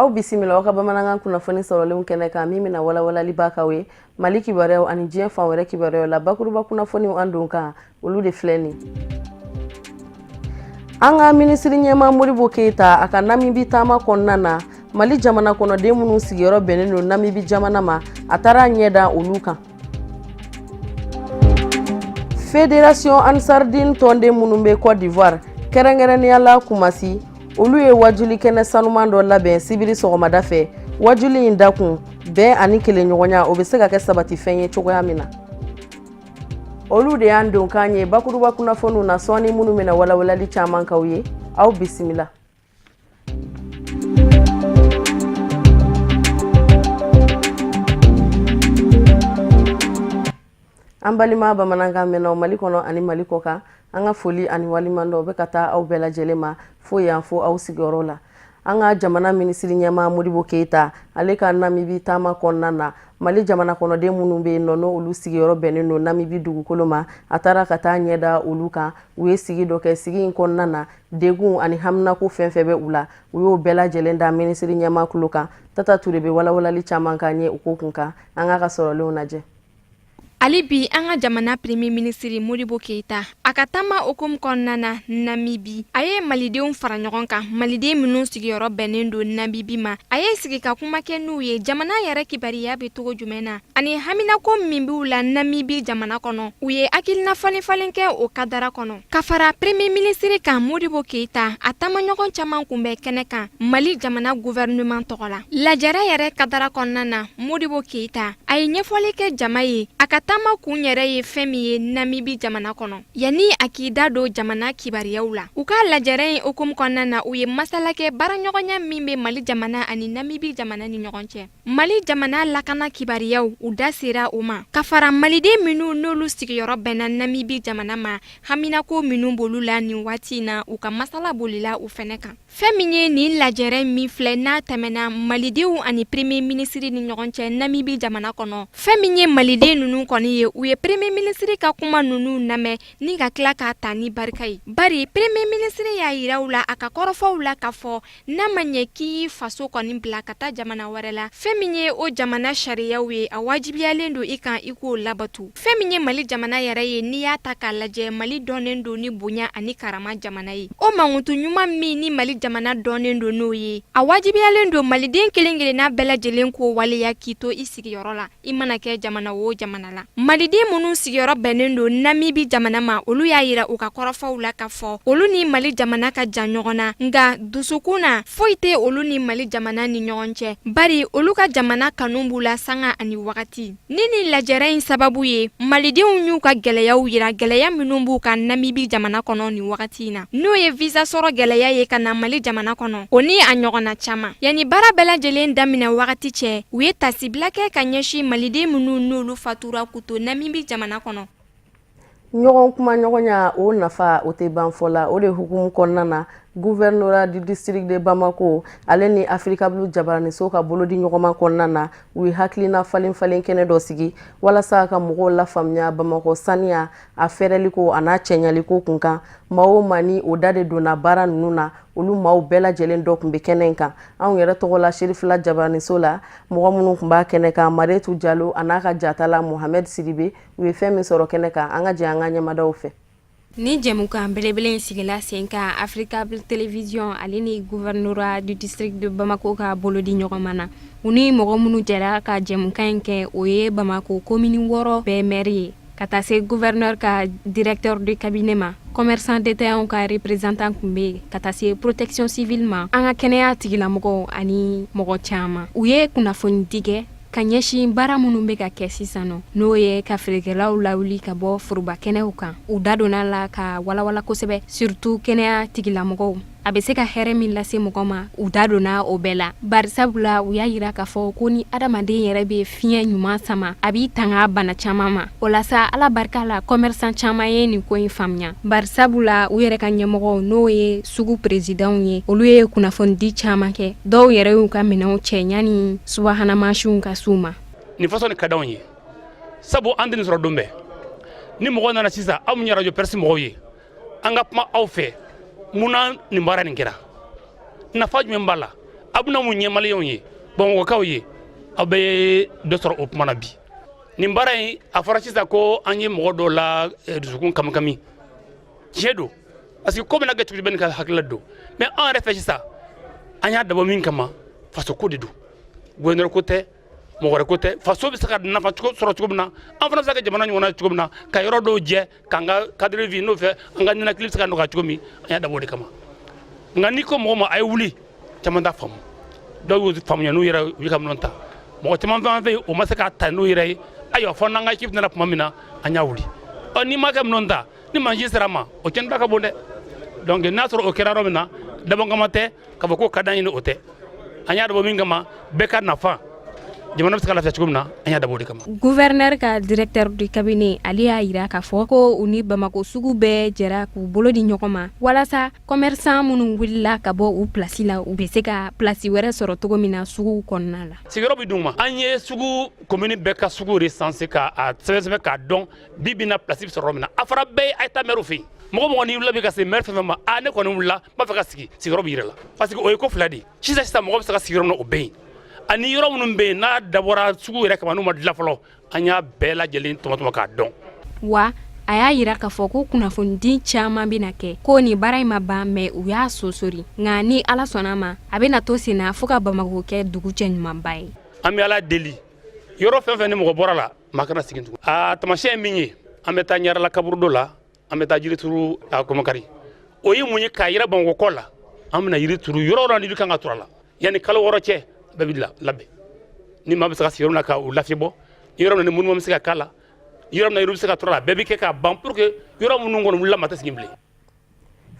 Aw bisimila aw ka bamanankan kunnafoni sɔrɔlenw kɛnɛ kan, min bɛna walawalaliba k'aw ye Mali kibaruyaw ani diɲɛ fan wɛrɛ kibaruyaw la. Bakuruba kunnafoniw an don kan, olu de filɛ nin. An ka minisiri ɲɛmaa Modibo Keyita, a ka Namibi taama kɔnɔna na, Mali jamana kɔnɔden minnu sigiyɔrɔ bɛnnen don Namibi jamana ma, a taara ɲɛ da olu kan. Fédération Ansardine tɔnden minnu bɛ Côte d'Ivoire, kɛrɛnkɛrɛnnenya la Kumasi, olu ye wajuli kɛnɛ sanuman dɔ labɛn sibiri sɔgɔmada fɛ. Wajuli in dakun, bɛn ani kelenɲɔgɔnya, o bɛ se ka kɛ sabatifɛn ye cogoya min na. Olu de y'an donkan ye bakuruba kunnafoniw na sɔɔni, minnu bɛna walawalali caman k'aw ye. Aw bisimila. An balima bamanankan mɛnnaw Mali kɔnɔ ani Mali kɔ kan, an ka foli ani waleɲumandɔn bɛ ka taa aw bɛɛ lajɛlen ma fo yan, fo aw sigiyɔrɔ la. An ka jamana minisiri ɲɛmaa Modibo Keyita, ale ka Namibi taama kɔnɔna na, Mali jamana kɔnɔden minnu bɛ yen nɔ, n'olu sigiyɔrɔ bɛnnen don Namibi dugukolo ma, a taara ka taa ɲɛ da olu kan. U ye sigi dɔ kɛ. Sigi in kɔnɔna na, degun ani haminako fɛn fɛn bɛ u la, u y'o bɛɛ lajɛlen da minisiri ɲɛmaa tulo kan. Tata Ture bɛ walawalali caman k'an ye o ko kun kan. An k'a ka sɔrɔlenw lajɛ. Hali bi, an ka jamana premier minisiri Modibo Keyita, a ka taama hukumu kɔnɔna na Namibi, a ye malidenw fara ɲɔgɔn kan, maliden minnu sigiyɔrɔ bɛnnen don Namibi ma. A ye sigi ka kuma kɛ n'u ye, jamana yɛrɛ kibariya bɛ cogo jumɛn na ani haminako min b'u la Namibi jamana kɔnɔ. U ye hakilina falen falen kɛ o kadara kɔnɔ. Ka fara premier minisiri kan, Modibo Keyita, a taamaɲɔgɔn caman kun bɛ kɛnɛ kan Mali jamana gouvernement tɔgɔ la. Lajɛrɛ yɛrɛ kadara kɔnɔna na, Modibo Keyita, a ye ɲɛfɔli kɛ jama ye, a ka taama kun yɛrɛ ye fɛn min ye Namibi jamana kɔnɔ, yanni a k'i da don jamana kibariyaw la. U ka lajɛrɛ in hukumu kɔnɔna na, u ye masala kɛ baaraɲɔgɔnya min bɛ Mali jamana ani Namibi jamana ni ɲɔgɔn cɛ. Mali jamana lakana kibariyaw, u da sera o ma, ka fara maliden minnu n'olu sigiyɔrɔ bɛnna Namibi jamana ma, haminako minnu b'olu la nin waati in na, u ka masala bolila o fɛnɛ kan. Fɛn min ye nin lajɛrɛ min filɛ, n'a tɛmɛna malidenw ani premier minisiri ni ɲɔgɔn cɛ Namibi jamana kɔnɔ, fɛn min ye maliden ninnu kɔni ye, u ye premier minisiri ka kuma ninnu lamɛn ni ka tila k'a ta ni barika ye, bari premier minisiri y'a yira u la a ka kɔrɔfɔw la k'a fɔ n'a ma ɲɛ k'i y'i faso kɔni bila ka taa jamana wɛrɛ la, fɛn min ye o jamana sariyaw ye, a wajibiyalen don i kan i k'o labatu. Fɛn min ye Mali jamana yɛrɛ ye, n'i y'a ta k'a lajɛ, Mali dɔnnen don ni bonya ani karama jamana ye. O mankutu ɲuman min ni Mali jamana dɔnnen don n'o ye, a wajibiyalen don maliden kelen kelenna bɛɛ lajɛlen k'o waleya k'i to i sigiyɔrɔ la, i mana kɛ jamana o jamana la. Maliden minnu sigiyɔrɔ bɛnnen don Namibi jamana ma, olu y'a yira u ka kɔrɔfɔw la k'a fɔ olu ni Mali jamana ka jan ɲɔgɔn na, nka dusukun na, foyi tɛ olu ni Mali jamana ni ɲɔgɔn cɛ, bari olu ka jamana kanu b'u la sanga ani wagati. Ni nin lajɛrɛ in sababu ye, malidenw y'u ka gɛlɛyaw yira, gɛlɛya minnu b'u kan Namibi jamana kɔnɔ nin wagati in na, n'o ye visa sɔrɔ gɛlɛya ye ka na Mali jamana kɔnɔ, o ni a ɲɔgɔnna caman. Yanni baara bɛɛ lajɛlen daminɛ wagati cɛ, u ye tasibila kɛ ka ɲɛsin maliden minnu n'olu fatura k'u to Namibi jamana kɔnɔ. Ɲɔgɔn kuma ɲɔgɔnya, o nafa, o tɛ ban fɔ la. O de hukumu kɔnɔna na, gouvernorat du district de Bamako, ale ni Africable jabaraniso ka bolodi ɲɔgɔnma kɔnɔna na, u ye hakilina falen falen kɛnɛ dɔ sigi walasa ka mɔgɔw lafaamuya Bamakɔ saniya, a fɛrɛliko a n'a cɛɲaliko kun kan. Maa o maa ni o da de donna baara ninnu na, olu maaw bɛɛ lajɛlen dɔ tun bɛ kɛnɛ in kan. Anw yɛrɛ tɔgɔ la, Serifila jabaraniso la, mɔgɔ minnu tun b'a kɛnɛ kan, Maretu Jalo a n'a ka jatala Mohamed Sidibe, u ye fɛn min sɔrɔ kɛnɛ kan, an ka jɛ an ka ɲɛmadaw fɛ. Ni jɛmukan belebele in sigila sen kan Africable Télévision, ale ni gouvernorat du district de Bamako ka bolodi ɲɔgɔnma na. U ni mɔgɔ minnu jɛra ka jɛmukan in kɛ, o ye Bamako komini 6 bɛɛ maire ye, ka taa se gouverneur ka directeur de cabinet ma, commerçant détaillant ka représentant tun bɛ yen, ka taa se protection civile ma, an ka kɛnɛya tigilamɔgɔw ani mɔgɔ caman. U ye kunnafoni di kɛ ka ɲɛsin baara minnu bɛ ka kɛ sisan nɔ, n'o ye ka feerekɛlaw lawuli ka bɔ foroba kɛnɛw kan. U da donna la ka walawala kosɛbɛ, surtout kɛnɛya tigilamɔgɔw, a bɛ se ka hɛrɛ min lase mɔgɔ ma, u da donna o bɛɛ la, bari sabula u y'a yira k'a fɔ ko ni adamaden yɛrɛ bɛ fiɲɛ ɲuman sama, a b'i tanga bana caman ma. O la sa, Ala barika la, commerçant caman ye nin ko in faamuya, bari sabula u yɛrɛ ka ɲɛmɔgɔw, n'o ye sugu présidentw ye, olu ye kunnafonidi caman kɛ. Dɔw yɛrɛ y'u ka minɛnw cɛ yanni subahana mansinw ka s'u ma. Nin façon nin ka d'anw ye, sabu an tɛ nin sɔrɔ don bɛɛ. Ni mɔgɔ nana sisan, aw min ye radio presse mɔgɔw ye, an ka kuma aw fɛ. Mun na nin baara nin kɛra? Nafa jumɛn b'a la? Aw bɛna mun ɲɛ Maliyɛnw ye, Bamakɔkaw ye? Aw bɛ dɔ sɔrɔ o kuma na bi. Nin baara in, a fɔra sisan ko an ye mɔgɔ dɔw la dusukun kamikami. Tiɲɛ don, parce que ko bɛna kɛ cogo bɛɛ n'i ka hakilila don. Mais an yɛrɛ fɛ sisan, an y'a dabɔ min kama, faso ko de don. Gouverneur ko tɛ, mɔgɔ wɛrɛ ko tɛ. Faso bɛ se ka nafa sɔrɔ cogo min na, an fana bɛ se ka jamana ɲɔgɔnna cogo min na, ka yɔrɔ dɔw jɛ k'an ka cadre de vie n'o fɛ, an ka ninakili bɛ se ka nɔgɔya cogo min, an y'a dabɔ o de kama. Nka n'i ko mɔgɔ ma a ye wuli, caman t'a faamu. Dɔw y'u faamuya n'u yɛrɛ, u ye ka minɛn ta. Mɔgɔ caman fɛn fɛ yen, o ma se k'a ta n'u yɛrɛ ye. Ayiwa, fɔ n'an ka équipe nana tuma min na, an y'a wuli. Ɔ, n'i ma kɛ minɛn ta ni mansin sera ma, o cɛnniba ka bon dɛ. Donc n'a sɔrɔ o kɛra yɔrɔ min na, dabɔ kama tɛ k'a fɔ ko ka d'an ye, o tɛ. An y'a dabɔ min kama, bɛɛ ka nafa, jamana bɛ se ka lafiya cogo min na, an y'a dabɔ o de kama. Gouverneur ka directeur du cabinet, ale y'a jira k'a fɔ ko u ni Bamakɔ sugu bɛɛ jɛra k'u bolo di ɲɔgɔn ma walasa commerçant minnu wulila ka bɔ u place la, u bɛ se ka place wɛrɛ sɔrɔ cogo min na sugu kɔnɔna la. Sigiyɔrɔ bɛ d'u ma. An ye sugu commune bɛɛ ka sugu recenser, k'a sɛbɛn sɛbɛn, k'a dɔn bi bi in na place bɛ sɔrɔ yɔrɔ min na. A fɔra bɛɛ ye, a ye taa maire fɛ yen. Mɔgɔ mɔgɔ n'i wulila bi ka se maire fɛn fɛn ma, a ne kɔni wulila, n b'a fɛ ka sigi, sigiyɔrɔ bɛ yɛrɛ la, parce que o ye ko fila de ye. Sisan sisan, mɔgɔ bɛ se ka sigi yɔrɔ min na, o bɛ yen. Ani yɔrɔ minnu bɛ yen n'a dabɔra sugu yɛrɛ kama, n'u ma dilan fɔlɔ, an y'a bɛɛ lajɛlen tɔmɔtɔmɔ k'a dɔn. Wa a y'a jira k'a fɔ ko kunnafonidi caman bɛna kɛ, ko nin baara in ma ban, mais u y'a sonsori, nka ni Ala sɔnna ma, a bɛna to sen na fo ka Bamakɔ kɛ dugu cɛ ɲumanba ye. An bɛ Ala deli, yɔrɔ fɛn fɛn ni mɔgɔ bɔra la, maa kana segin tugun. A tamasiyɛn ye min ye, an bɛ taa Ɲarela kaburudo la, an bɛ taa jiri turu a kɔmɔkari. O ye mun ye? K'a yira Bamakɔ kɔ la, an bɛna yiri turu yɔrɔ o yɔrɔ ni yiri kan ka turu a la. Yanni kalo 6 cɛ, bɛɛ bɛ labɛn ni maa bɛ se ka sigi yɔrɔ min na ka u lafiya bɔ, ni yɔrɔ min na ni monument bɛ se ka k'a la, yɔrɔ min na yiri bɛ se ka turu a la, bɛɛ bɛ kɛ k'a ban pour que yɔrɔ minnu kɔni wulila, maa tɛ sigi bilen.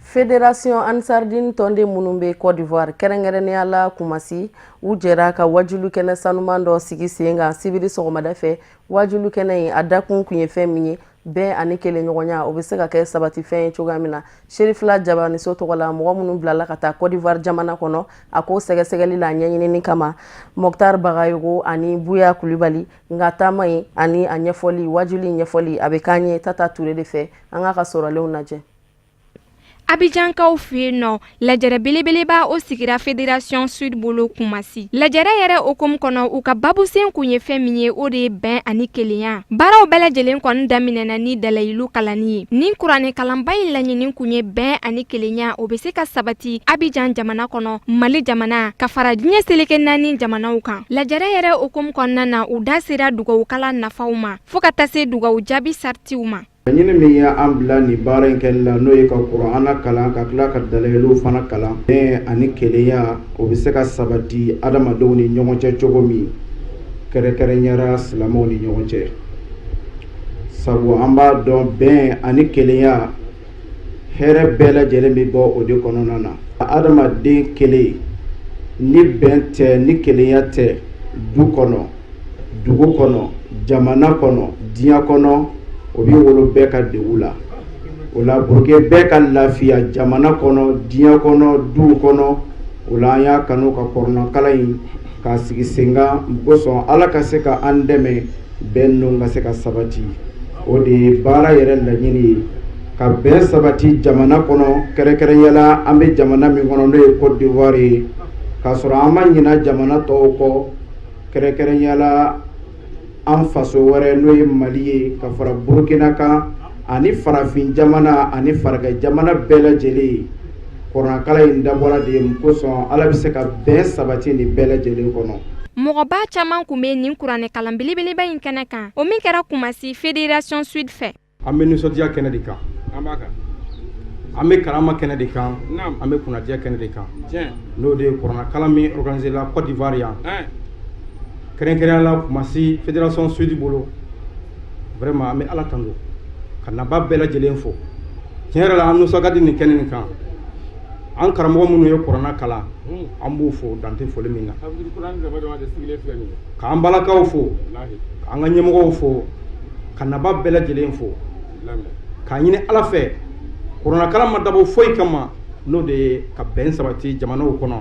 Fédération Ansardine tɔnden minnu bɛ Côte d'Ivoire, kɛrɛnkɛrɛnnenya la Kumasi, u jɛra ka wajulu kɛnɛ sanuman dɔ sigi sen kan sibiri sɔgɔmada fɛ. Wajulu kɛnɛ in, a dakun kun ye fɛn min ye, bɛn ani kelenɲɔgɔnya, o bɛ se ka kɛ sabatifɛn ye cogoya min na. Serifila Jabaniso tɔgɔ la, mɔgɔ minnu bilala ka taa Côte d'Ivoire jamana kɔnɔ a ko sɛgɛsɛgɛli la ɲɛɲinini kama, Mɔktar Bagayogo ani Buya Kulibali. Nka taama in ani a ɲɛfɔli, wajuli ɲɛfɔli, a bɛ k'an ye Tata Ture de fɛ. An k'a ka sɔrɔlenw lajɛ. Abijankaw fɛ yen nɔ, lajɛrɛ belebeleba o sigira Fédération Sud bolo Kumasi. Lajɛrɛ yɛrɛ hukumu kɔnɔ, u ka babusen kun ye fɛn min ye, o de ye bɛn ani kelenya. Baaraw bɛɛ lajɛlen kɔni daminɛna ni dalayilu kalanni ye. Nin kuranɛ kalanba in laɲini kun ye bɛn ani kelenya, o bɛ se ka sabati Abijan jamana kɔnɔ, Mali jamana ka fara diɲɛ seleke naani jamanaw kan. Lajɛrɛ yɛrɛ hukumu kɔnɔna na, u da sera dugawukala nafaw ma fo ka taa se dugawu jaabi saritiw ma. Laɲini min ye an bila nin baara in kɛli la, n'o ye ka Kuranɛ kalan, ka tila ka dalayilu fana kalan, bɛn ani kelenya, o bɛ se ka sabati adamadenw ni ɲɔgɔn cɛ cogo min, kɛrɛnkɛrɛnyara silamɛw ni ɲɔgɔn cɛ, sabu an b'a dɔn bɛn ani kelenya, hɛrɛ bɛɛ lajɛlen bɛ bɔ o de kɔnɔna na. Adamaden kelen, ni bɛn tɛ, ni kelenya tɛ du kɔnɔ, dugu kɔnɔ, jamana kɔnɔ, diɲɛ kɔnɔ, o bɛ wolo bɛɛ ka degun la. O la, pour que bɛɛ ka lafiya jamana kɔnɔ, diɲɛ kɔnɔ, duw kɔnɔ, o la an y'a kanu ka kuranɛkalan in k'a sigi sen kan kosɔn, Ala ka se ka an dɛmɛ, bɛn ninnu ka se ka sabati. O de ye baara yɛrɛ laɲini ye, ka bɛn sabati jamana kɔnɔ, kɛrɛnkɛrɛnya la an bɛ jamana min kɔnɔ, n'o ye Côte d'Ivoire ye, k'a sɔrɔ an ma ɲina jamana tɔw kɔ, kɛrɛnkɛrɛnya la an faso wɛrɛ, n'o ye Mali ye, ka fara Burukina kan, ani farafin jamana ani farikɛ jamana bɛɛ lajɛlen ye. Kuranɛkalan in dabɔra de ye kosɔn, Ala bɛ se ka bɛn sabati nin bɛɛ lajɛlen kɔnɔ. Mɔgɔba caman kun bɛ nin kuranɛ kalan belebeleba in kɛnɛ kan, o min kɛra Kumasi Fédération Sud fɛ. An bɛ nisɔndiya kɛnɛ de kan, an bɛ karama kɛnɛ de kan, an bɛ kunnadiya kɛnɛ de kan, n'o de ye kuranɛkalan min organisé la Côte d'Ivoire yan, kɛrɛnkɛrɛnya la Kumasi Fédération Sud bolo. Vraiment, an bɛ Ala tando ka naba bɛɛ lajɛlen fo. Tiɲɛ yɛrɛ la, an nisɔn ka di nin kɛnɛ nin kan. An karamɔgɔ minnu ye kuranɛ kalan, an b'u fo dante foli min na, k'an balakaw fo, k'an ka ɲɛmɔgɔw fo, ka naba bɛɛ lajɛlen fo, k'a ɲini Ala fɛ. Kuranɛkalan ma dabɔ foyi kama, n'o de ye ka bɛn sabati jamanaw kɔnɔ.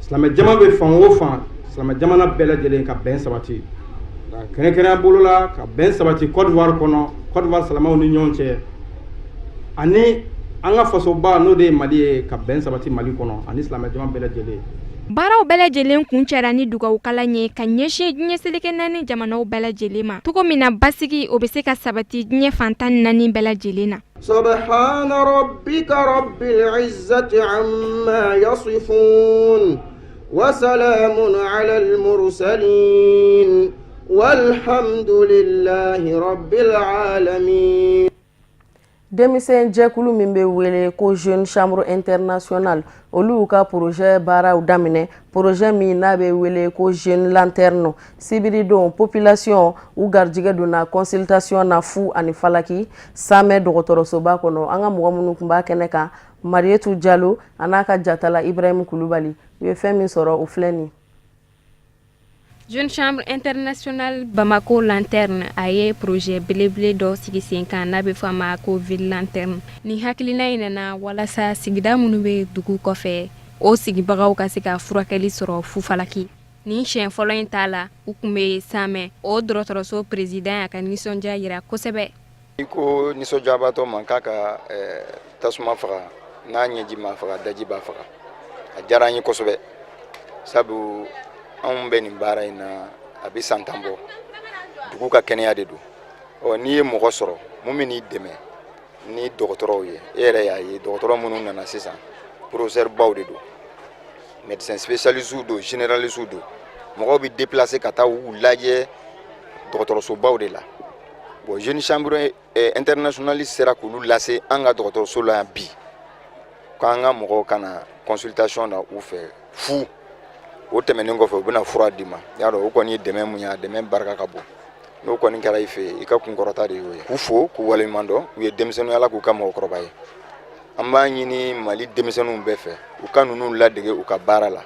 Silamɛ jama bɛ fan o fan, silamɛ jamana bɛɛ lajɛlen ka bɛn sabati, kɛrɛnkɛrɛnya bolo la ka bɛn sabati Côte d'Ivoire kɔnɔ, Côte d'Ivoire silamɛw ni ɲɔgɔn cɛ, ani an ka fasoba, n'o de ye Mali ye, ka bɛn sabati Mali kɔnɔ ani silamɛ jama bɛɛ lajɛlen. Baaraw bɛɛ lajɛlen kuncɛra ni dugawukalan ye ka ɲɛsin diɲɛ seleke naani jamanaw bɛɛ lajɛlen ma, cogo min na basigi o bɛ se ka sabati diɲɛ fan 14 bɛɛ lajɛlen na. Subahana rabbika rabbil izzati amma yasifun wa salamun alal mursalin walhamdulillahi rabbil alamin. Denmisɛn jɛkulu min bɛ wele ko Jeune Chambre Internationale, olu y'u ka projet baaraw daminɛ, projet min n'a bɛ wele ko Jeune Lanterne. Sibiridon, population u garijɛgɛ donna consultation na fu ani falaki Samɛ dɔgɔtɔrɔsoba kɔnɔ. An ka mɔgɔ minnu tun b'a kɛnɛ kan, Marietu Jalo a n'a ka jatala Ibrahim Kulubali, u ye fɛn min sɔrɔ, o filɛ nin. Jeune Chambre Internationale Bamako Lanterne a ye projet belebele dɔ sigi sen kan n'a bɛ fɔ a ma ko Ville Lanterne. Ni hakilina in nana walasa sigida minnu bɛ dugu kɔfɛ, o sigibagaw ka se ka furakɛli sɔrɔ fufalaki. Nin siɲɛ fɔlɔ in t'a la, u tun bɛ Samɛ o dɔgɔtɔrɔso président y'a ka nisɔndiya jira kosɛbɛ. I ko nisɔndiyabatɔ man k'a ka tasuma faga, n'a ɲɛji ma faga, daji b'a faga. A diyara an ye kosɛbɛ, sabu anw bɛ nin baara in na a bɛ san 10 bɔ. Dugu ka kɛnɛya de don. Ɔ, n'i ye mɔgɔ sɔrɔ mun bɛ n'i dɛmɛ ni dɔgɔtɔrɔw ye, e yɛrɛ y'a ye, dɔgɔtɔrɔ minnu nana sisan, professeur baw de don, médecin spécialiste don, généraliste don. Mɔgɔw bɛ déplacer ka taa u lajɛ dɔgɔtɔrɔsobaw de la. Bon, Jeune Chambre Internationale sera k'olu lase an ka dɔgɔtɔrɔso la yan bi, k'an ka mɔgɔw ka na consultation na u fɛ fu. O tɛmɛnen kɔfɛ, u bɛna fura d'i ma. Y'a dɔn, o kɔni ye dɛmɛ mun ye, a dɛmɛ barika ka bon. N'o kɔni kɛra i fɛ, i ka kunkɔrɔta de y'o ye. K'u fo, k'u waleɲuman dɔn. U ye denmisɛnninw, Ala k'u ka mɔgɔkɔrɔba ye. An b'a ɲini Mali denmisɛnninw bɛɛ fɛ, u ka ninnu ladege u ka baara la.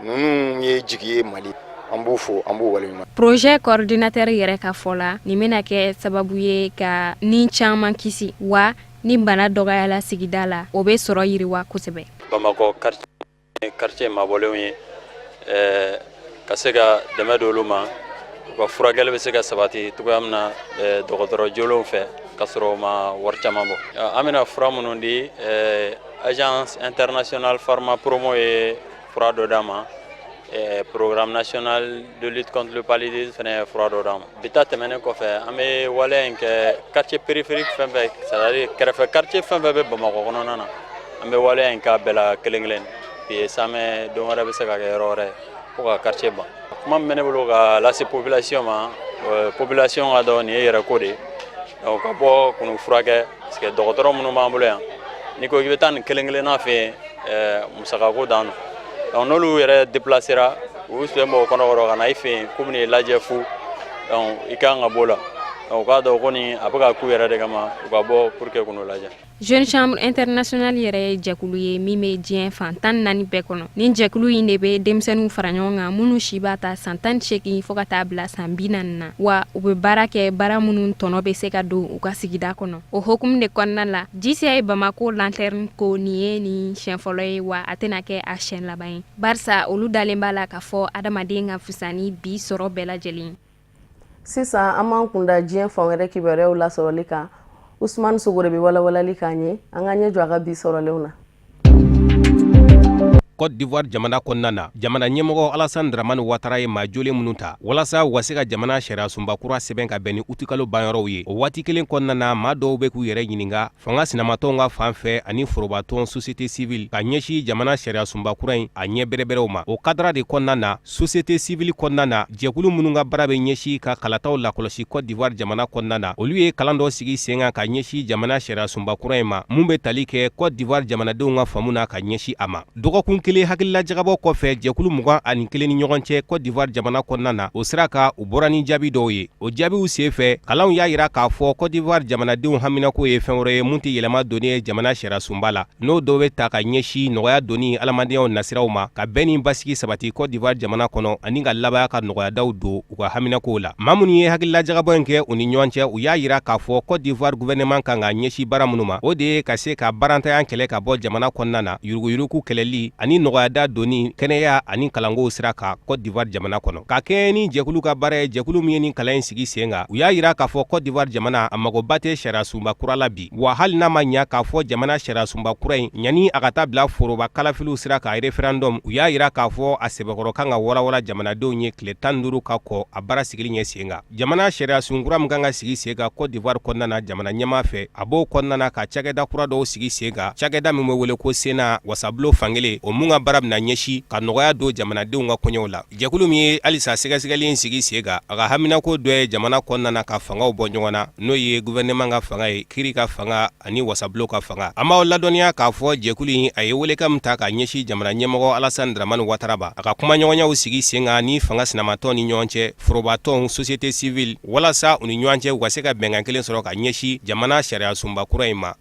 Ninnu ye jigi ye Mali. An b'u fo, an b'u waleɲuman. Projet coordinateur yɛrɛ ka fɔ la, nin bɛna kɛ sababu ye ka ni caman kisi, wa ni bana dɔgɔyala sigida la, o bɛ sɔrɔ yiriwa kosɛbɛ. Bamakɔ quartier mabɔlenw ye, ka se ka dɛmɛ don olu ma, u ka furakɛli bɛ se ka sabati cogoya min na dɔgɔtɔrɔ jolenw fɛ, ka sɔrɔ u ma wari caman bɔ. An bɛna fura minnu di, Agence internationale Pharma Promo ye fura dɔ d'an ma, Programme national de lutte contre le paludisme fana ye fura dɔ d'an ma. Bi ta tɛmɛnen kɔfɛ, an bɛ waleya in kɛ quartier périphérique fɛn fɛn, c'est à dire kɛrɛfɛ quartier fɛn fɛn bɛ Bamakɔ kɔnɔna na, an bɛ waleya in k'a bɛɛ la kelen kelen. Bi ye Samɛ, don wɛrɛ bɛ se ka kɛ yɔrɔ wɛrɛ, fo ka quartier ban. Kuma min bɛ ne bolo ka lase population ma, population ka dɔn nin ye yɛrɛ ko de ye. Donc ka bɔ k'u furakɛ, parce que dɔgɔtɔrɔ minnu b'an bolo yan, n'i ko k'i bɛ taa nin kelen kelenna fɛ yen, musakako dan don. Donc n'olu yɛrɛ déplacera, u sen bɔ o kɔnɔkɔrɔ ka na i fɛ yen k'u bɛn'i lajɛ fu, donc i kan ka b'o la. Donc u k'a dɔn ko nin a bɛ ka k'u yɛrɛ de kama, u ka bɔ pour que k'u lajɛ. Jeune Chambre Internationale yɛrɛ ye jɛkulu ye min bɛ diɲɛ fan 14 bɛɛ kɔnɔ. Nin jɛkulu in de bɛ denmisɛnninw fara ɲɔgɔn kan minnu si b'a ta san 18 fo ka taa bila san 40 na, wa u bɛ baara kɛ baara minnu tɔnɔ bɛ se ka don u ka sigida kɔnɔ. O hukumu de kɔnɔna la, JCI Bamako Lanterne ko nin ye nin siɲɛ fɔlɔ ye, wa a tɛna kɛ a siɲɛ laban ye, barisa olu dalen b'a la k'a fɔ adamaden ka fisa ni bi sɔrɔ bɛɛ lajɛlen. Sisan, an b'an kunda diɲɛ fan wɛrɛ kibaruyaw lasɔrɔli kan. Usumani Sogore bɛ walawalali k'an ye. An ka ɲɛ jɔ a ka bi sɔrɔlenw na. Côte d'Ivoire jamana kɔnɔna na, jamana ɲɛmɔgɔ Alassane Dramane Ouattara ye maa jolen minnu ta walasa u ka se ka jamana sariyasunba kura sɛbɛn ka bɛn ni utikalo banyɔrɔw ye, o waati kelen kɔnɔna na, maa dɔw bɛ k'u yɛrɛ ɲininka fanga sinamatɔnw ka fan fɛ ani forobatɔn société civile ka ɲɛsin jamana sariyasunba kura in a ɲɛ bɛrɛbɛrɛw ma. O cadre de kɔnɔna na, société civile kɔnɔna na, jɛkulu minnu ka baara bɛ ɲɛsin ka kalataw lakɔlɔsi Côte d'Ivoire jamana kɔnɔna na, olu ye kalan dɔ sigi sen kan ka ɲɛsin jamana sariyasunba kura in ma, mun bɛ tali kɛ Côte d'Ivoire jamanadenw ka faamu na ka ɲɛsin a ma. Dɔgɔkun kelen hakililajagabɔ kɔfɛ jɛkulu 21 ni ɲɔgɔn cɛ Côte d'Ivoire jamana kɔnɔna na, o sira kan, u bɔra ni jaabi dɔw ye. O jaabiw sen fɛ, kalanw y'a jira k'a fɔ Côte d'Ivoire jamanadenw haminako ye fɛn wɛrɛ ye mun tɛ yɛlɛma donni ye jamana sariyasunba la, n'o dɔw bɛ ta ka ɲɛsin nɔgɔya donni adamadenya nasiraw ma, ka bɛn ni basigi sabati Côte d'Ivoire jamana kɔnɔ, ani ka labaya ka nɔgɔyadaw don u ka haminakow la. Maa minnu ye hakililajagabɔ in kɛ u ni ɲɔgɔn cɛ, u y'a jira k'a fɔ Côte d'Ivoire gouvernement kan ka ɲɛsin baara minnu ma, o de ye ka se ka baarantanya kɛlɛ ka bɔ jamana kɔnɔna na, yuruguyurugu kɛlɛli ani nɔgɔyada donni kɛnɛya ani kalankow sira kan Cote d'Ivoire jamana kɔnɔ. Ka kɛɲɛ ni jɛkulu ka baara ye, jɛkulu min ye nin kalan in sigi sen kan, u y'a yira k'a fɔ Cote d'Ivoire jamana a magoba tɛ sariyasunba kura la bi. Wa hali n'a ma ɲa k'a fɔ jamana sariyasunba kura in ɲani a ka taa bila foroba kalafiliw sira kan référendum, u y'a yira k'a fɔ a sɛbɛkɔrɔ kan ka walawala jamanadenw ye tile 15 ka kɔn a baara sigili ɲɛ sen kan. Jamana sariyasun kura min kan ka sigi sen kan Cote d'Ivoire kɔnɔna na jamana ɲɛmaa fɛ, a b'o kɔnɔna na ka cakɛda kura dɔw sigi sen kan, cakɛda min bɛ wele ko Sénat, wasabulon fankelen, o mun ka baara bɛna ɲɛsin ka nɔgɔya don jamanadenw ka koɲɛw la. Jɛkulu min ye halisa sɛgɛsɛgɛli in sigi sen kan, a ka haminako dɔ ye jamana kɔnɔna na ka fangaw bɔ ɲɔgɔn na, n'o ye gouvernement ka fanga ye, kiri ka fanga ani wasabulon ka fanga. An b'aw ladɔnniya k'a fɔ jɛkulu in a ye welekan min ta ka ɲɛsin jamana ɲɛmɔgɔ Alassane Dramane Ouattara ma, a ka kumaɲɔgɔnyaw sigi sen kan ni fanga sinamatɔn ni ɲɔgɔn cɛ, forobatɔnw, société civile, walasa u ni ɲɔgɔn cɛ u ka se ka bɛnkan kelen sɔrɔ ka ɲɛsin jamana sariyasunba kura in ma.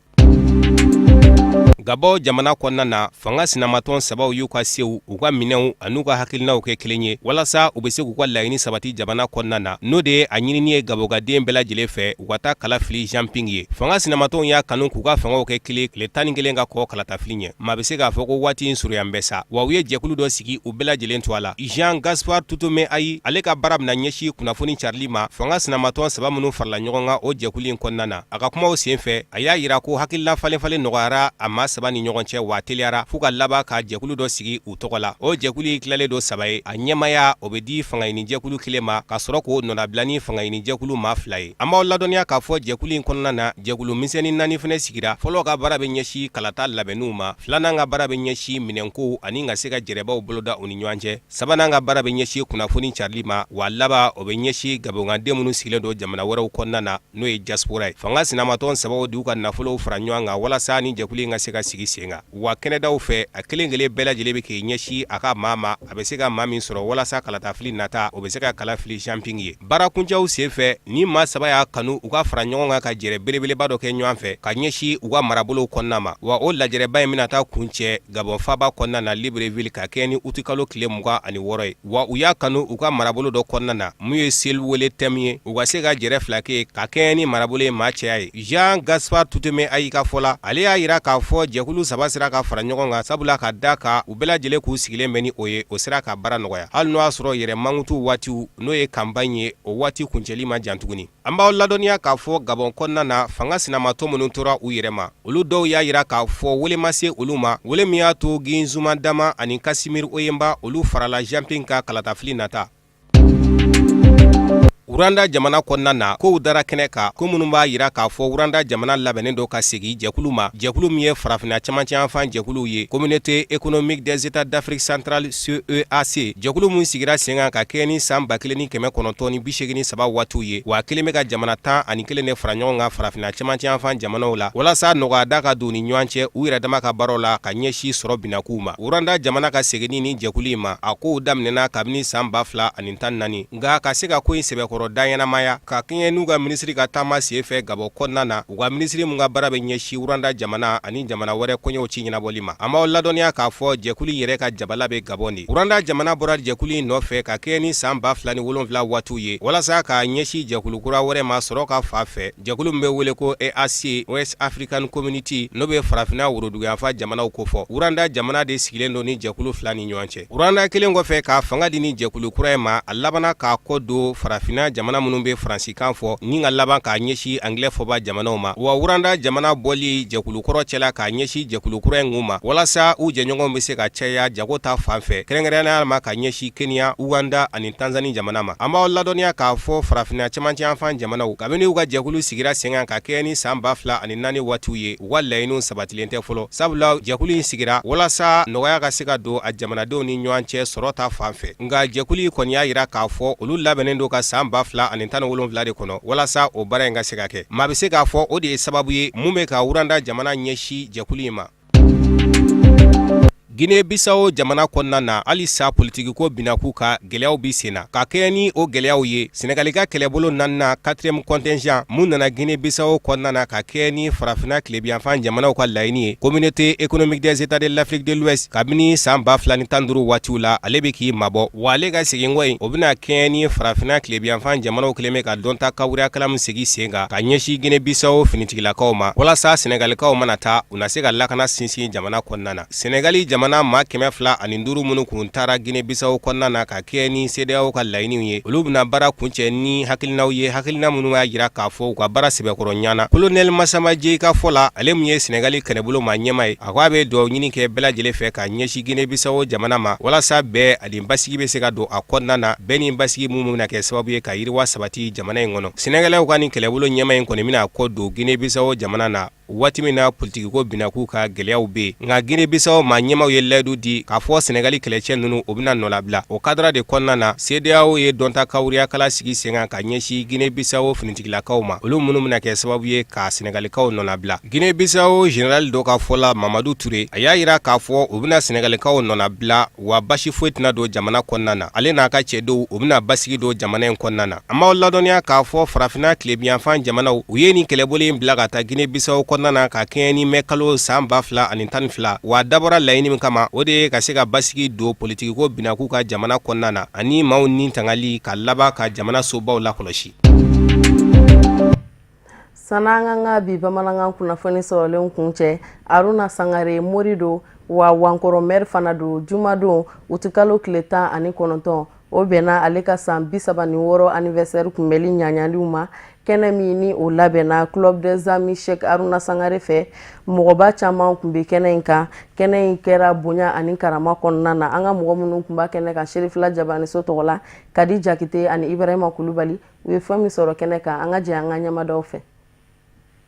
Gabɔn jamana kɔnɔna na, fanga sinamatɔn sabaw y'u ka sew, u ka minɛnw an'u ka hakilinaw kɛ kelen ye walasa u bɛ se k'u ka laɲini sabati jamana kɔnɔna na, n'o de ye a ɲinini ye gabɔnkaden bɛɛ lajɛlen fɛ u ka taa kala fili Jean Ping ye. Fanga sinamatɔnw y'a kanu k'u ka fangaw kɛ kelen tile 11 ka kɔn kalatafili ɲɛ. Maa bɛ se k'a fɔ ko waati in surunya bɛ sa, wa u ye jɛkulu dɔ sigi u bɛɛ lajɛlen tɔgɔ la. Jean Gaspard Totome Ayi, ale ka baara bɛna ɲɛsin kunnafoni carili ma fanga sinamatɔn saba minnu farala ɲɔgɔn kan o jɛkulu in kɔnɔna na. A ka kumaw senfɛ, a y'a yira ko hakilila falenfalen nɔgɔyara a maa saba ni ɲɔgɔn cɛ, wa a teliyara f'u ka laban ka jɛkulu dɔ sigi u tɔgɔ la. O jɛkulu in tilalen don saba ye, a ɲɛmaaya o bɛ di fangaɲinijɛkulu kelen ma, ka sɔrɔ k'o nɔnabila ni fangaɲinijɛkulu maa fila ye. An b'aw ladɔnniya k'a fɔ jɛkulu in kɔnɔna na, jɛkulu misɛnnin naani fana sigira. Fɔlɔ ka baara bɛ ɲɛsin kalata labɛnniw ma, filanan ka baara bɛ ɲɛsin minɛnkow ani ka se ka jɛrɛbaw boloda u ni ɲɔgɔn cɛ, sabanan ka baara bɛ ɲɛsin kunnafoni carili ma, wa laban o bɛ ɲɛsin gabɔnkaden minnu sigilen don jamana wɛrɛw kɔnɔna na, n'o ye diaspora ye. Fanga sinamatɔn sabaw d'u ka nafolow fara ɲɔgɔn kan walasa ni jɛkulu in ka se ka sigi sen kan. Wa kɛnɛdaw fɛ, a kelen kelen bɛɛ lajɛlen bɛ k'i ɲɛsin a ka maa ma, a bɛ se ka maa min sɔrɔ walasa kalatafili nata, o bɛ se ka kala fili Jean Ping ye. Baara kuncɛw senfɛ, ni maa saba y'a kanu u ka fara ɲɔgɔn kan ka jɛrɛ belebeleba dɔ kɛ ɲɔgɔn fɛ ka ɲɛsin u ka marabolow kɔnɔna ma. Wa o lajɛrɛba in bɛna taa kuncɛ Gabɔn faaba kɔnɔna na Libreville ka kɛɲɛ ni utikalo tile 26 ye. Wa u y'a kanu u ka marabolo dɔ kɔnɔna na mun ye Seliwele tɛmu ye, u ka se ka jɛrɛ fila kɛ ka kɛɲɛ ni marabolo in maa caya ye. Jean Gaspard Totome Ayi ka fɔ la, ale y'a yira k'a fɔ jɛkulu saba sera ka fara ɲɔgɔn kan, sabula ka da kan u bɛɛ lajɛlen k'u sigilen bɛ ni o ye, o sera ka baara nɔgɔya, hali n'o y'a sɔrɔ yɛrɛ mankutu waatiw, n'o ye kanpaɲi ye, o waati kuncɛli man jan tuguni. An b'aw ladɔnniya k'a fɔ Gabɔn kɔnɔna na, fanga sinamatɔn minnu tora u yɛrɛ ma, olu dɔw y'a yira k'a fɔ wele ma se olu ma, wele min y'a to Guy Nzuma Dama ani Casimir Oyemba olu farala Jean Ping ka kalatafili nata. Rwanda jamana kɔnɔna na, kow dara kɛnɛ kan, ko minnu b'a yira k'a fɔ Rwanda jamana labɛnnen don ka segin jɛkulu ma, jɛkulu min ye farafinna cɛmancɛyanfan jɛkuluw ye, Communauté économique des États d'Afrique centrale CEEAC, jɛkulu min sigira sen kan ka kɛɲɛ ni san 1983 waatiw ye, wa a kelen bɛ ka jamana 11 de fara ɲɔgɔn kan farafinna cɛmancɛyanfan jamanaw la, walasa nɔgɔyada ka don u ni ɲɔgɔn cɛ u yɛrɛ dama ka baaraw la ka ɲɛsin sɔrɔ binnakuw ma. Rwanda jamana ka seginni ni jɛkulu in ma, a kow daminɛna kabini san 2014, nka ka se ka ko in sɛbɛkɔrɔ daɲɛnamaya ka kɛɲɛ n'u ka minisiri ka taama senfɛ Gabɔn kɔnɔna na, u ka minisiri min ka baara bɛ ɲɛsin Rwanda jamana ani jamana wɛrɛ koɲɛw ci ɲɛnabɔli ma. An b'aw ladɔnniya k'a fɔ jɛkulu in yɛrɛ ka jabala bɛ Gabɔn de. Rwanda jamana bɔra jɛkulu in nɔfɛ ka kɛɲɛ ni san 2007 waatiw ye, walasa k'a ɲɛsin jɛkulu kura wɛrɛ ma sɔrɔ ka fa fɛ, jɛkulu min bɛ wele ko EAC, West African Community, n'o bɛ farafinna woroduguyanfan jamanaw kofɔ. Rwanda jamana de sigilen don ni jɛkulu fila ni ɲɔgɔn cɛ. Rwanda kelen kɔfɛ k'a fanga di ni jɛkulu kura in ma, a labanna k'a kɔ don farafinna jamana minnu bɛ faransikan fɔ ni ka laban k'a ɲɛsin angilɛ fɔba jamanaw ma. Wa Rwanda jamana bɔli jɛkulu kɔrɔ cɛla k'a ɲɛsin jɛkulu kura in kun ma, walasa u jɛɲɔgɔnw bɛ se ka caya jago ta fan fɛ, kɛrɛnkɛrɛnnenya ma ka ɲɛsin Kenya, Uganda ani Tanzanie jamana ma. An b'aw ladɔnniya k'a fɔ farafinna cɛmancɛyanfan jamanaw, kabini u ka jɛkulu sigira sen kan ka kɛɲɛ ni san 2004 waatiw ye, u ka laɲiniw sabatilen tɛ fɔlɔ, sabula jɛkulu in sigira walasa nɔgɔya ka se ka don a jamanadenw ni ɲɔgɔn cɛ sɔrɔ ta fan fɛ. Nka jɛkulu in kɔni y'a yira k'a fɔ olu labɛnnen don ka san 2017 de kɔnɔ walasa o baara in ka se ka kɛ. Maa bɛ se k'a fɔ o de ye sababu ye mun bɛ ka Rwanda jamana ɲɛsin jɛkulu in ma. Guinée Bissau jamana kɔnɔna na, halisa politikiko binakun ka gɛlɛyaw bɛ sen na. Ka kɛɲɛ ni o gɛlɛyaw ye, Senegali ka kɛlɛbolo naaninan quatrième contingent mun nana Guinée Bissau kɔnɔna na ka kɛɲɛ ni farafinna tilebinyanfan jamanaw ka laɲini ye, Communauté économique des États de l'Afrique de l'Ouest, kabini san 2015 waatiw la, ale bɛ k'i mabɔ. Wa ale ka seginkɔ in, o bɛna kɛɲɛ ni farafinna tilebinyanfan jamanaw kelen bɛ ka dɔnta kawuriyakala min sigi sen kan ka ɲɛsin Guinée Bissau finitigilakaw ma, walasa Senegalikaw mana taa, u na se ka lakana sinsin jamana kɔnɔna na. Senegali jamana jamana maa 205 minnu kun taara Guinée Bissau kɔnɔna na ka kɛɲɛ ni CEDEAO ka laɲiniw ye, olu bɛna baara kuncɛ ni hakilinaw ye, hakilina minnu y'a jira k'a fɔ u ka baara sɛbɛkɔrɔ ɲana. Kolonɛli Masamba Jeyi ka fɔ la, ale min ye Senegali kɛlɛbolo maa ɲɛmaa ye, a ko a bɛ dugawu ɲini kɛ bɛɛ lajɛlen fɛ ka ɲɛsin Guinée Bissau jamana ma, walasa bɛn ani basigi bɛ se ka don a kɔnɔna na, bɛn ni basigi minnu bɛna kɛ sababu ye ka yiriwa sabati jamana in kɔnɔ. Senegalɛw ka nin kɛlɛbolo ɲɛmaa in kɔni bɛna kɔ don Guinée Bissau jamana na waati min na politikiko binakun ka gɛlɛyaw bɛ yen. Nka Guinée Bissau maa ɲɛmaaw ye layidu di k'a fɔ Senegali kɛlɛcɛ ninnu, o bɛna nɔlabila. O cadre de kɔnɔna na, CEDEAO ye dɔnta kawuriyakala sigi sen kan ka ɲɛsin Guinée Bissau finitigilakaw ma, olu minnu bɛna kɛ sababu ye ka Senegalikaw nɔnabila. Guinée Bissau général dɔ ka fɔ la, Mamadu Ture, a y'a jira k'a fɔ u bɛna Senegalikaw nɔnabila, wa basi foyi tɛna don jamana kɔnɔna na. Ale n'a ka cɛdenw, u bɛna basigi don jamana in kɔnɔna na. An b'aw ladɔnniya k'a fɔ farafinna tilebinyanfan jamanaw, u ye nin kɛlɛbolo in bila ka taa Guinée Bissau kɔnɔna na ka kɛɲɛ ni mɛ kalo san 2012. Wa dabɔra laɲini min kama, o de ye ka se ka basigi don politikiko binakun ka jamana kɔnɔna na ani maaw ni tangali, ka laban ka jamana sobaw lakɔlɔsi. San'an k'an ka bi bamanankan kunnafoni sɔrɔlenw kuncɛ, Aruna Sangare mori don wa Wankɔrɔ maire fana don. Jumadon utikalo tile 19, o bɛnna ale ka san 36 anniversaire kunbɛli ɲaɲaliw ma. Kɛnɛ min ni o labɛnna Club des Amis Cheikh Aruna Sangare fɛ, mɔgɔba caman tun bɛ kɛnɛ in kan. Kɛnɛ in kɛra bonya ani karama kɔnɔna na. An ka mɔgɔ minnu tun b'a kɛnɛ kan Serifila Jabaniso tɔgɔ la, Kadi Jakite ani Ibrahima Kulubali, u ye fɛn min sɔrɔ kɛnɛ kan, an ka jɛ an ka ɲɛmadaw fɛ.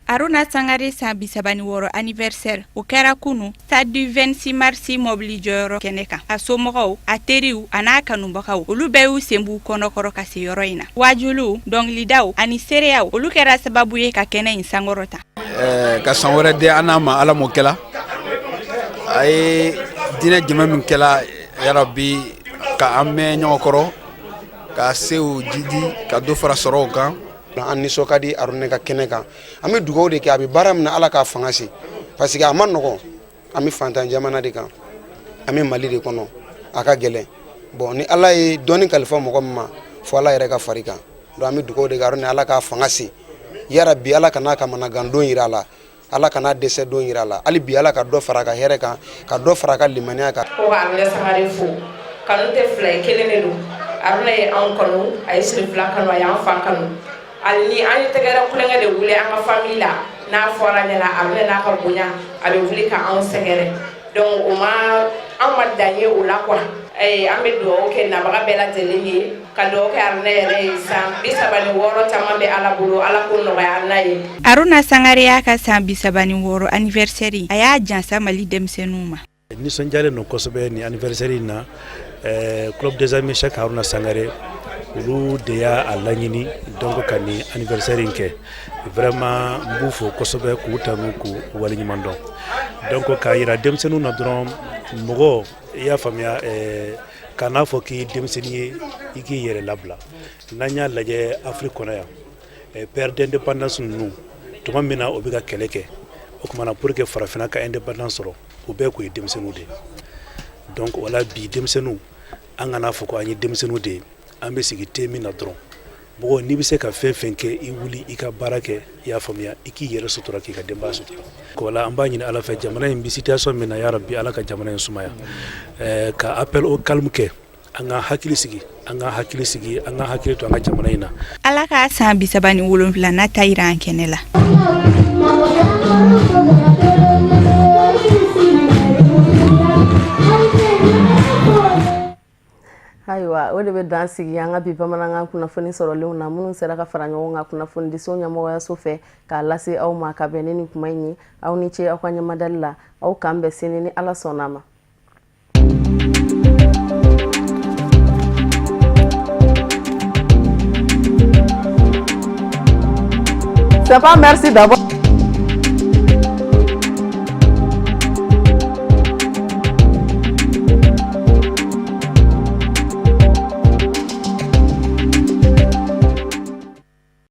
Aruna Sangare san 36 anniversaire, o kɛra kunu stade du 26 mars mɔbili jɔyɔrɔ kɛnɛ kan. A somɔgɔw, a teriw a n'a kanubagaw, olu bɛɛ y'u sen b'u kɔnɔkɔrɔ ka se yɔrɔ in na. Wajuliw, dɔnkilidaw ani seereyaw, olu kɛra sababu ye ka kɛnɛ in sankɔrɔta. Ka san wɛrɛ di an n'a ma, Ala m'o kɛla. A ye diinɛ jɛmɛ min kɛla, yarabi ka an mɛn ɲɔgɔn kɔrɔ, ka sew jidi, ka dɔ fara sɔrɔw kan. An nisɔn ka di Aruna ka kɛnɛ kan. An bɛ dugawu de kɛ, a bɛ baara min na, Ala k'a fanga se, parce que a ma nɔgɔn. An bɛ fantan jamana de kan, an bɛ Mali de kɔnɔ, a ka gɛlɛn. Bon, ni Ala ye dɔnni kalifa mɔgɔ min ma, fo Ala yɛrɛ ka fari kan. Donc an bɛ dugawu de kɛ Aruna, Ala k'a fanga se, yarabi Ala kana kamanagan don yira a la, Ala kana dɛsɛ don yira a la. Hali bi, Ala ka dɔ fara a ka hɛrɛ kan, ka dɔ fara a ka limaniya kan. Ko ka Aruna Sangare fo. Kanu tɛ fila ye, kelen de don. Aruna ye anw kanu, a ye Sirifila kanu, a y'an fa kanu. Hali ni an ye tɛgɛrɛ kulonkɛ de wuli an ka famille la, n'a fɔra ɲɛna, Aruna n'a ka bonya, a bɛ wuli ka anw sɛgɛrɛ. Donc o ma an ma dan ye o la quoi. An bɛ dugawu kɛ nabaga bɛɛ lajɛlen ye, ka dugawu kɛ Aruna yɛrɛ ye. San 36 caman bɛ Ala bolo, Ala ko nɔgɔya n'a ye. Aruna Sangare y'a ka san 36 anniversaire, a y'a jansa Mali denmisɛnninw ma. Nisɔndiyalen don kosɛbɛ ni anniversaire in na. Club des Amis Cheikh Haruna Sangare, olu de y'a laɲini donc ka nin anniversaire in kɛ. Vraiment, n b'u fo kosɛbɛ, k'u tanu, k'u waleɲuman dɔn. Donc k'a yira denmisɛnninw na dɔrɔn, mɔgɔ i y'a faamuya, kan'a fɔ k'i ye denmisɛnnin ye, i k'i yɛrɛ labila. N'an y'a lajɛ Afrique kɔnɔ yan, père d'indépendance ninnu, tuma min na o bɛ ka kɛlɛ kɛ, o tuma na pour que farafinna ka indépendance sɔrɔ, o bɛɛ tun ye denmisɛnninw de ye. Donc o la bi, denmisɛnninw, an kana fɔ ko an ye denmisɛnninw de ye, an bɛ sigi te min na dɔrɔn. Mɔgɔ n'i bɛ se ka fɛn fɛn kɛ, i wuli i ka baara kɛ, i y'a faamuya, i k'i yɛrɛ sutura, k'i ka denbaya sutura. O la an b'a ɲini Ala fɛ, jamana in bɛ situation min na, yarabi Ala ka jamana in sumaya. Ka appel au calme kɛ, an ka hakili sigi, an ka hakili sigi, an ka hakili to an ka jamana in na. Ala ka san 37nan ta yira an kɛnɛ la. Ayiwa, o de bɛ dan sigi an ka bi bamanankan kunnafoni sɔrɔlenw na, minnu sera ka fara ɲɔgɔn kan kunnafonidiso ɲɛmɔgɔyaso fɛ k'a lase aw ma ka bɛn ni nin kuma in ye. Aw ni ce aw ka ɲɛmadali la. Aw k'an bɛn sini ni Ala sɔnna ma. C'est pas merci d'abord.